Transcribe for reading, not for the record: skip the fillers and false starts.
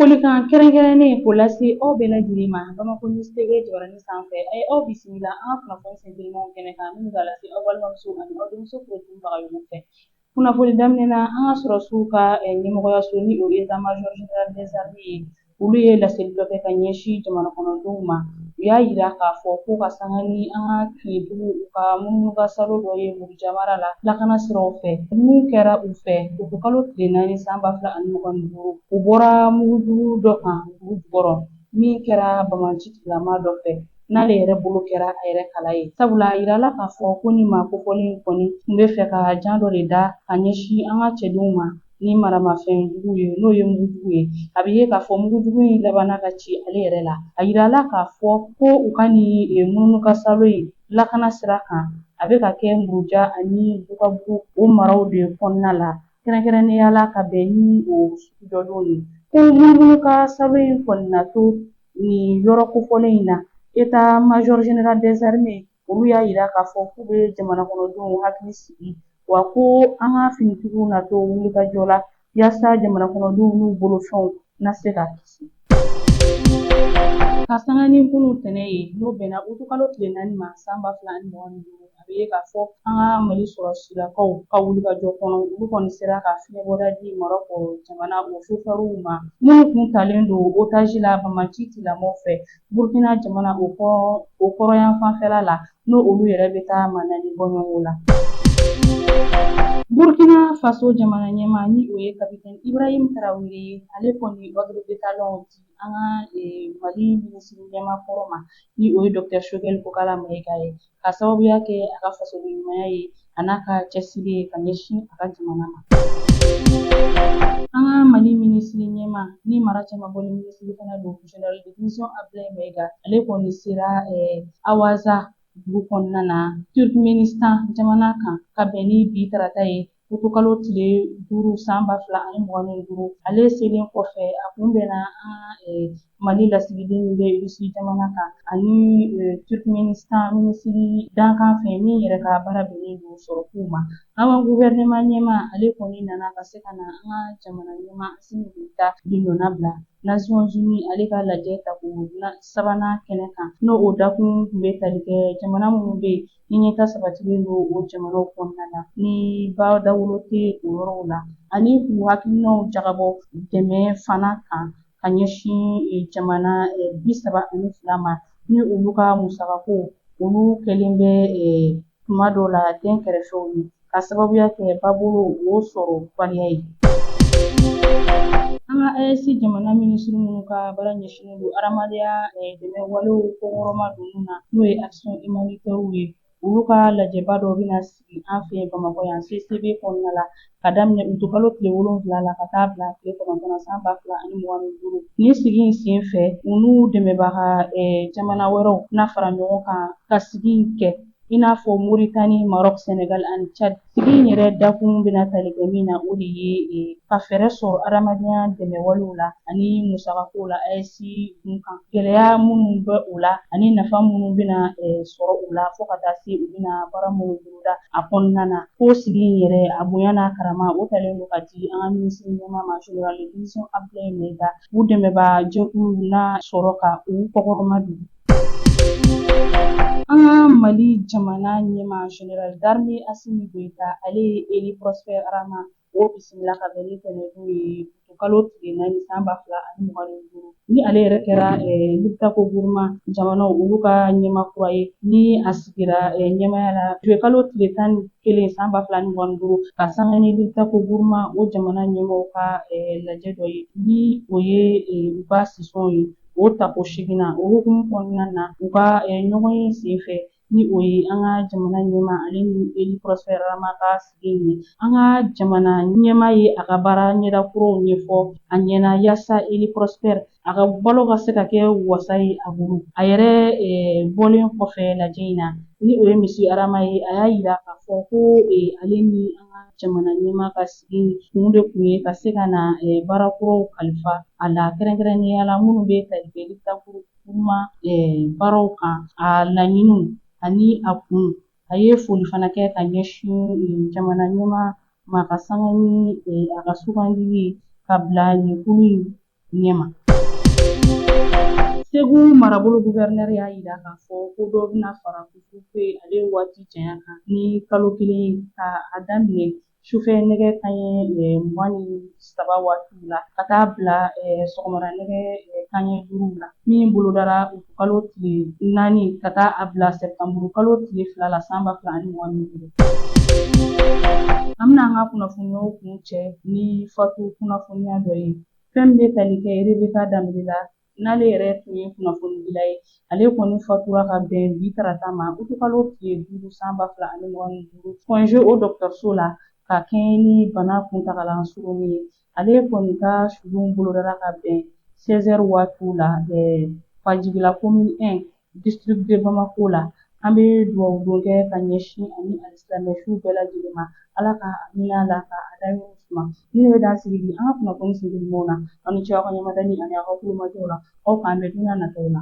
Folikan kɛrɛnkɛrɛnnen k'o lase aw bɛɛ lajɛlen ma Bamako News TV jabaranin sanfɛ. A ye aw bisimila an ka kunnafoni sentelimanw kɛnɛ kan minnu bɛ lase aw balimamuso ani aw denmuso Korotun Bagayogo fɛ. Kunnafoni daminɛ na, an ka sɔrɔdasiw ka ɲɛmɔgɔyaso ni o ye état major général des armées ye, olu ye laseli dɔ kɛ ka ɲɛsin jamana kɔnɔdenw ma. U y'a yira k'a fɔ ko ka sanga ni an ka finitigiw u ka munumunukasaalo dɔ ye Muruja mara la lakana siraw fɛ min kɛra u fɛ utukalo tile 4 san 2025, u bɔra mugujugu dɔ kan dugu jukɔrɔ min kɛra banbaanci tigilama dɔ fɛ, n'ale yɛrɛ bolo kɛra a yɛrɛ kala ye, sabula a yirala k'a fɔ ko ni maa kofɔlen kɔni tun bɛ fɛ ka jan dɔ de da ka ɲɛsin an ka cɛdenw ma ni maramafɛn jugu ye, n'o ye mugujugu ye. A bɛ ye k'a fɔ mugujugu in labanna ka ci ale yɛrɛ la. A yirala k'a fɔ ko u ka nin munumunukasaalo in lakana sira kan, a bɛ ka kɛ Muruja ani Bukabugu o maraw de kɔnɔna la, kɛrɛnkɛrɛnnenya la ka bɛn ni o sugujɔdon ye. Ko munumunukasaalo in kɔni na to nin yɔrɔ kofɔlen in na, état major général des armées olu y'a yira k'a fɔ k'u bɛ jamana kɔnɔdenw hakili sigi, wa ko an ka finitigiw na to wulikajɔ la yaasa jamana kɔnɔdenw n'u bolofɛnw na se ka kisi. Ka sanga ni kunu tɛnɛ ye, n'o bɛnna utukalo tile 4 ma san 2025, a bɛ ye k'a fɔ an ka Mali sɔrɔdasilakaw ka wulikajɔ kɔnɔ, olu kɔni sera ka fiɲɛbɔda di Marɔku jamana o sofɛriw ma minnu kun talen don otazi la banbaanci tigilamɔgɔw fɛ Burkina jamana o kɔrɔyan fanfɛla la, n'o olu yɛrɛ bɛ taa maa naani bɔɲɔgɔnko la. Burkina Faso jamana ɲɛmaa, ni o ye kapitɛni Ibrahim Traoré ye, ale kɔni ordre d'étalon di an ka Mali minisiri ɲɛmaa kɔrɔ ma, ni o ye Docteur Choguel Kokala Maïga ye, ka sababuya kɛ a ka fasoden ɲumanya ye a n'a ka cɛsiri ye ka ɲɛsin a ka jamana ma. An ka Mali minisiri ɲɛmaa ni mara cɛmabɔli minisiri fana don, général de division Abdoulaye Maïga, ale kɔni sera Awaza dugu kɔnɔna na Turkmenistan jamana kan ka bɛn ni bi tarata ye utukalo tile 5 san 2025. Ale selen kɔfɛ, a kunbɛnna an ka Mali lasigiden min bɛ Russie jamana kan ani Turkmenistan minisiri dankan fɛ min yɛrɛ ka baara bɛnnen don sɔrɔkow ma. An ka gouvernement ɲɛmaa, ale kɔni nana ka se ka na an ka jamana ɲɛmaa Assimi Goïta de nɔna bila Nations Unies ale ka lajɛ tako sabanan kɛnɛ kan, n'o o dakun tun bɛ tali kɛ jamana minnu bɛ yen ni ɲɛtaa sabatilen don o jamanaw kɔnɔna na, ni ba dawolo tɛ o yɔrɔw la, ani k'u hakilinaw jagabɔ dɛmɛ fana kan ka ɲɛsin jamana 32 ma, ni olu ka musakako olu kɛlen bɛ tuma dɔw la den kɛrɛfɛw ye ka sababuya kɛ babolo o sɔrɔ baliya ye. An ka AES jamana minisiri minnu ka baara ɲɛsinnen don hadamadenya dɛmɛ walew kɔkɔrɔma donni na, n'o ye action humanitaire ye, olu ka lajɛba dɔ bɛna sigi an fɛ Bamakɔ yan CCB kɔnɔna la ka daminɛ utukalo tile 7 la ka taa bila tile 9 na san 2025. Nin sigi in sen fɛ, u n'u dɛmɛbaga jamana wɛrɛw na fara ɲɔgɔn kan ka sigi in kɛ, i n'a fɔ Mauritanie, Maroc, Sénégal ani Tchad. Sigi in yɛrɛ dakun bɛna tali kɛ min na, o de ye ka fɛɛrɛ sɔrɔ hadamadenya dɛmɛ walew la ani musakakow la AES kun kan, gɛlɛya minnu bɛ o la ani nafa minnu bɛna sɔrɔ u la, fo ka taa se u bɛna baara minnu boloda a kɔnɔna na. Ko sigi in yɛrɛ a bonya n'a karama, o talen don ka di an ka minisiri ɲɛmaa ma, général de division Abdoulaye Maïga, u dɛmɛbaa jɛkuluw na sɔrɔ ka u kɔkɔrɔma don. An ka Mali jamana ɲɛmaa général d'armée Assimi Goïta, ale ye Élie Prosper Arama o bisimila ka bɛn ni tɛnɛndon ye kalo tile 4 san 2025, ni ale yɛrɛ kɛra Liptako Gourma jamanaw olu ka ɲɛmaa kura ye, ni a sigira ɲɛmaaya la juillet kalo tile 11 san 2025, ka sanga ni Liptako Gourma o jamana ɲɛmaaw ka lajɛ dɔ ye, ni o ye u ka sisɔn ye o tako seginna. O hukumu kɔnɔna na, u ka ɲɔgɔn ye sen fɛ, ni o ye an ka jamana ɲɛmaa ale ni Élie Prosper Arama ka sigi ye, an ka jamana ɲɛmaa ye a ka baara ɲɛda kuraw ɲɛfɔ a ɲɛna yaasa Élie Prosper a ka balo ka se ka kɛ wasa ye a bolo. A yɛrɛ bɔlen kɔfɛ lajɛ in na, ni o ye Monsieur Arama ye, a y'a yira k'a fɔ ko ale ni an ka jamana ɲɛmaa ka sigi kun de kun ye ka se ka na baara kuraw kalifa a la, kɛrɛnkɛrɛnnenya la minnu bɛ tali kɛ Liptako Gourma baaraw kan, a laɲiniw ani a kun. A ye foli fana kɛ ka ɲɛsin jamana ɲɛmaa ma ka sanga ni a ka sugandili ye ka bila nin kulu in ɲɛma. Segu marabolo gouverneur y'a jira k'a fɔ ko dɔ bɛna fara couvre-feu ale waati janya kan ni kalo kelen ye, ka a daminɛ sufɛ nɛgɛ kanɲɛ 23 waatiw la ka taa bila sɔgɔmada nɛgɛ kanɲɛ 5 la, min bolodara kalo tile 4 ka taa a bila sɛtanburu kalo tile 2 la san 2025. An bɛna an ka kunnafoniyaw kuncɛ ni fatu kunnafoniya dɔ ye, fɛn min bɛ tali kɛ Rebeka Danbele la, n'ale yɛrɛ tun ye kunnafonidila ye. Ale kɔni fatura ka bɛn bi tarata ma, utukalo tile 5 san 2025, Point G o dɔgɔtɔrɔso la, ka kɛɲɛ ni bana kuntagala surunni ye. Ale kɔni ka sudon bolodara ka bɛn 16 heures waatiw la Fajigila commune 1, district de Bamako la. An bɛ dugawu don kɛ ka ɲɛsin ani alisilamɛ su bɛɛ lajɛlen ma, Ala ka a hinɛ a la, ka a dayɔrɔ suma. Nin de bɛ dan sigi bi an ka kunnafoni sigi ɲumanw na. Aw ni ce aw ka ɲɛmadali ani aw ka kulomajɔw la. Aw k'an bɛn don n'a nataw la.